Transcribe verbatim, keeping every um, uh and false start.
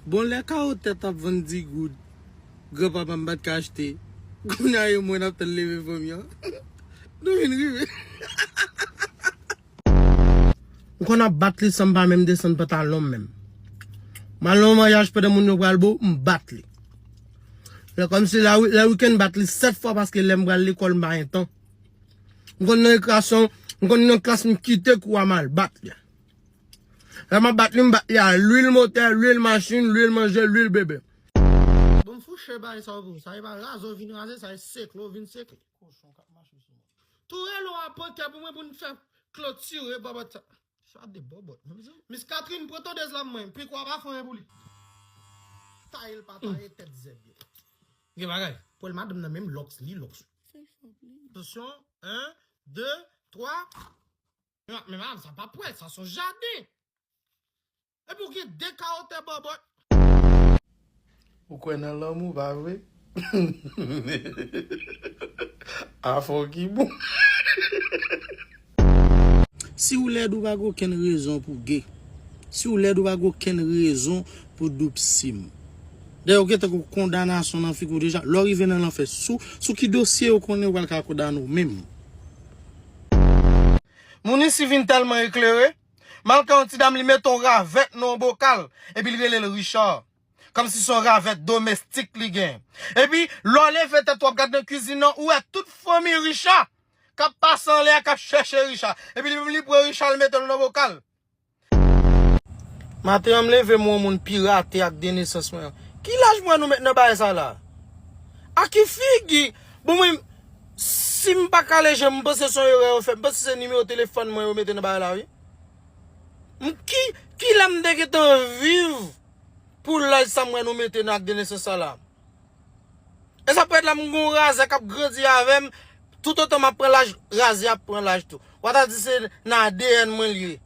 Bon, lè kawo tèt ap vann dis goud, granpapa m pa t ka achte. Kounye a e mwen n ap tann leve fanmi an. Nou vin rive. M konn ap bat li san m pa menm desann pantalon m menm. M al nan yon maryaj pandan moun yo pral bo, m bat li. Lè kòmsi la, lè wikenn m bat li sèt fwa paske lè m pral lekòl m pa gen tan. M konn nan rekreyasyon, m konn nan klas m kite kou a m al bat li. Lè m ap bat li, m bat li a lwil motè, lwil machin, lwil manje, lwil bebe. Bon, m fouche bay sa yo pou sa e pa raze w vin raze, sa e sekle w vin sekle. Kochon k ap mache sou mwen. Tou rele w a pran kè pou mwen pou n fè klotire bòbòt sa. Sa de bòbòt, non, mezanmi. Miss Catherine, pran tondèz la mwen, piko a pa fè anyen pou li. Taye l pa taye tèt zèb yo. Gen bagay. Pwèl madanm nan menm lòks, li lòks. Fè sa, please. Atansyon, en, de, twa. Men, men madanm, sa pa pwèl, sa se yon jaden. Epi w gen de kawo tè bòbòt. Ou kwè nan lanmou, pa vre? Afè w ki bon. Si w lèd, ou pa gen okenn rezon pou w gay. Si w lèd, ou pa gen okenn rezon pou w doub sim. Dayè, ou gentan gen kondanasyon nan figi w deja. Lè w rive nan lanfè, sou, sou ki dosye yo konnen yo pral ka kondane w menm? Moun isi vin tèlman eklere, m al ka yon ti dam, li mete yon ravèt nan yon bokal, epi l rele l Richard. Kòmsi se yon ravèt domestik li gen. Epi, lè w leve tèt ou ap gad nan kwizin nan, ou wè tout fanmi Richard k ap pase anlè a, k ap chèche Richard. Epi li menm li pran Richard, li mete l nan bokal. Maten an, m leve, m wè yon moun pirate ak de nesans mwen an. Ki laj mwen nou met nan bagay sa la? A ki figi? Bon, mwen, si m pa kale je m, m panse se yon erè yo fè. M panse se nimewo telefòn mwen yo mete nan bagay la, wi. M, ki, ki lè m te gentan viv pou laj sa m wè nou mete nan ak de nesans sa la? E sa pèt la, m gen yon razè k ap grandi avè m. Toutotan m ap pran laj, razè ap pran laj tou. W a ta di se nan A D N mwen li ye.